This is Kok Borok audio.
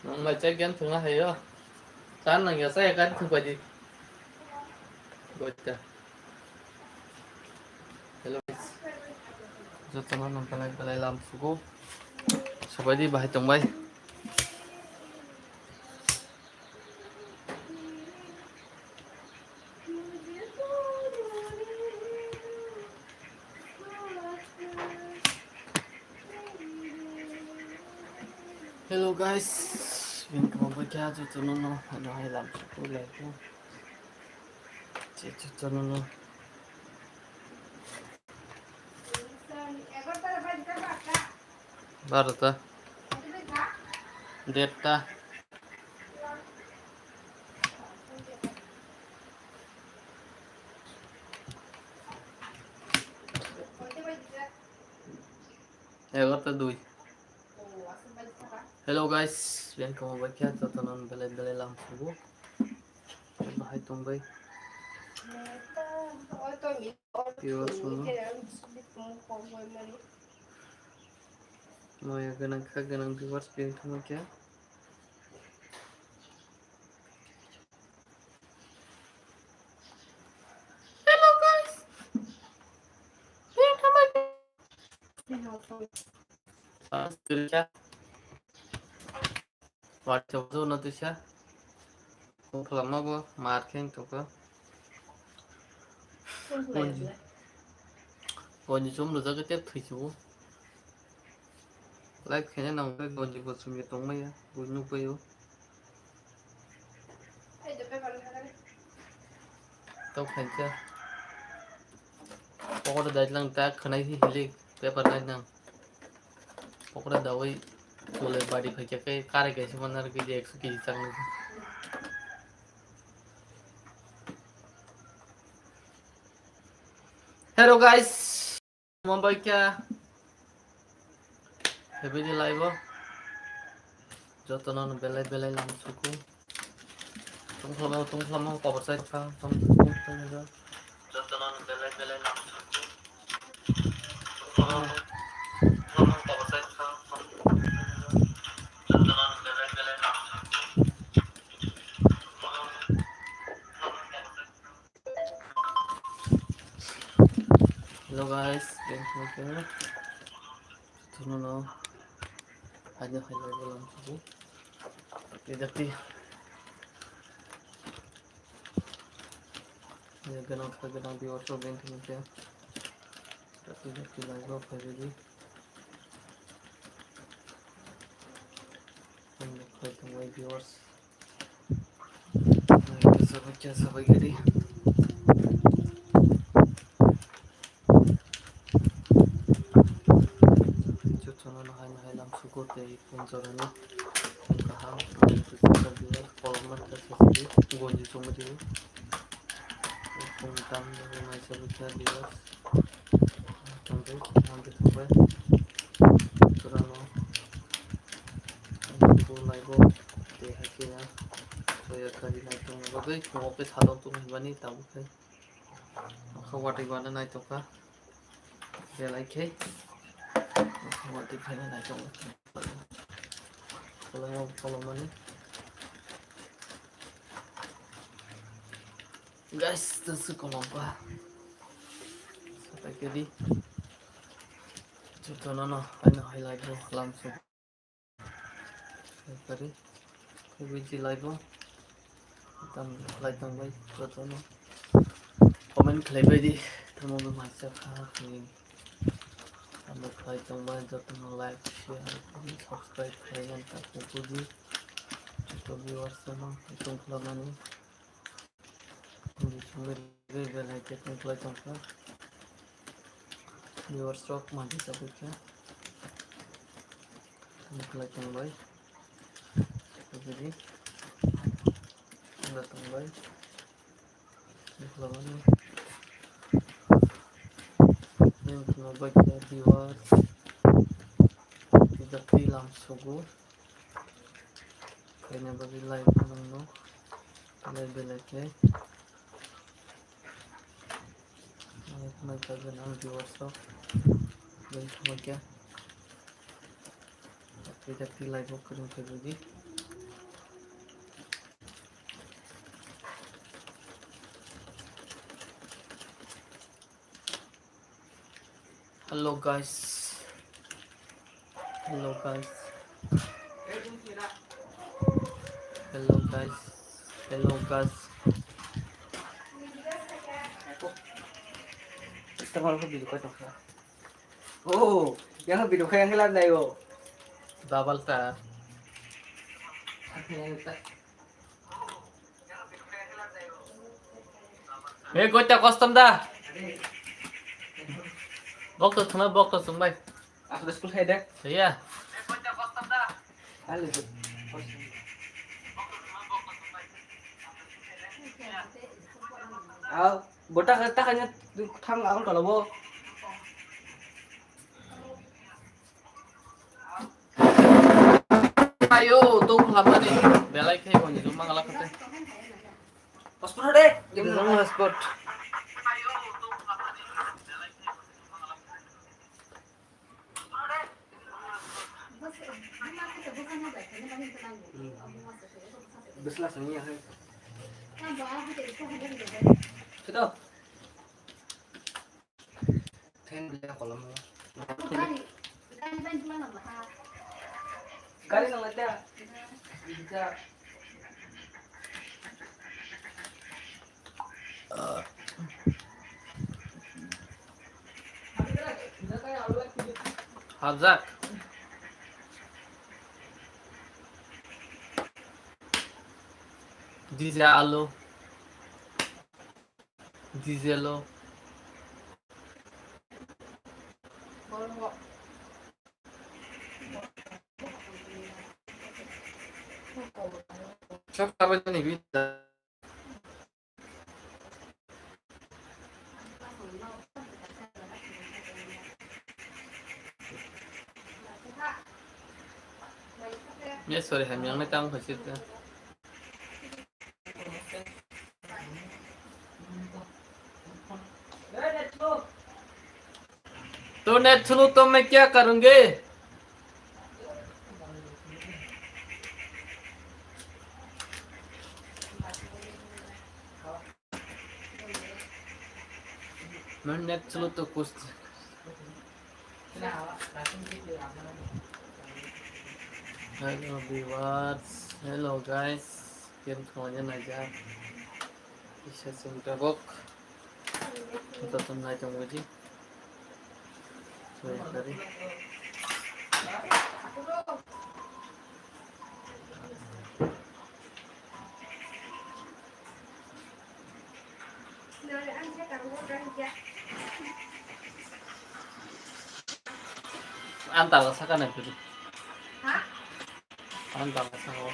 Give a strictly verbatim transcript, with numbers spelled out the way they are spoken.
Nwng bai chai gyan thwngna haio. Chan nang ya chai kan thwng bai di. Goita. Hello guys. Jotono nang belai belai lam sugo. Sabai di bahai tong bai. Hello guys, welcome back to channel no. Ano hai lam ko le ko. Che channel no. Barota. Derta. Egarta dui. Hello guys, welcome back here. Jotono belai belai lam sugo. Bahai tong bai. Viewers no. Moya ganang kha ganang viewers pin thangma kya. Hello guys. Pin thangma kya. First kya. Watsa wazo na tisa. Kung phalama bo mar kheng to ko. Konji. Konji chum lo jaga tep thui chu. Live khene nang bai konji bo chum ye tong maya. Bu nuk bai yo. Tau khaikha. Pokora dai lang ta khwnai hi hilik paper lai nang. Pokora dawi chole badi khaikha khe kare kaisa manar kg ekso kg chang nang. Hello guys. Mumbai kya? Happy di live o. Jotono belai belai lam suku. Tungkhlama tungkhlama cover side kha. Jotono belai belai lam suku. Tungkhlama tungkhlama cover side kha. Jotono belai belai lam suku. Hello guys, thank you for tuno no. Aja hai lai bolam subu. Idati. Ya ganang kha ganang di orso ben kini kya. Tapi idati lai go phai di. Ang phai tong lai viewers. Sabai kya sabai gari. Jotono no hai no hai lam sugo tei punjorani kaham kolom na kha sasidi gonji chumudi. Pung tam no mai sabai kya viewers. Tongbai, tongbai, tongbai. Turano. Ang sugo laibo. Tei hai khe ya. Soya kari nai tongna bagwi. Phungo khe salon tong hwnbani tabuk khe. Kha watwi bana nai tongkha. Belai khe. Kha watwi phaina nai tongkha. Kolom, kolom mani. Guys, tasi kolom pa. Satai kedi. Jotono no, aino hai laibo lam su. Kari. Kebiji laibo. Tam lai tong bai, jotono. Comment khlai bai di. Tamo bai maisa kha ni. Tamo khlai tong bai, jotono like, share, subscribe khlai nang ta kuku di. Joto viewers no, tong khlamani. Bell icon khlai tongkha. Viewers rok manti chapikha. Khlai tongbai. Chapikdi. Khlai tongbai. Khlai tongbai. Viewers. Tidak tilam sugu. Khaina bagwi live nangno belai belai khe. Nai khabai kha ganang viewers rok. Belai khabai khe. Tei jak tei live o kwrwng khe bagwi. Hello guys. Hello guys. Hello guys. Hello guys. Tamo ko video ko tokha. Oh, yang video ko yang lab nai o. Double ta. He goita custom da. Bok to thuma bok to sumbai. Aku school hai dek. Iya. Ah, bota kata kanya thang aku kalau bo. Ayo, tong khlapmani. Belai khe bo ni mangala khate. Passport de. Ini nama passport. Bisla sini ya. Sudah. Fan bila kolom. Gari, gari ban pula nang ha. Gari nang ada. Bisa. Hajak. Dija alu. Diesel o. Sok apa ni bi? Yes, sorry, hamyang na tang khosir ta. तो net slow तो मैं क्या करूँगी? मैं net slow तो कुछ Hello viewers, hello guys, kem khwlaiya naijak, kisa chwng tabuk joto nai tongbaidi. Sorry, sorry. Ang tala saka nai pili. Ha? Ang tala saka.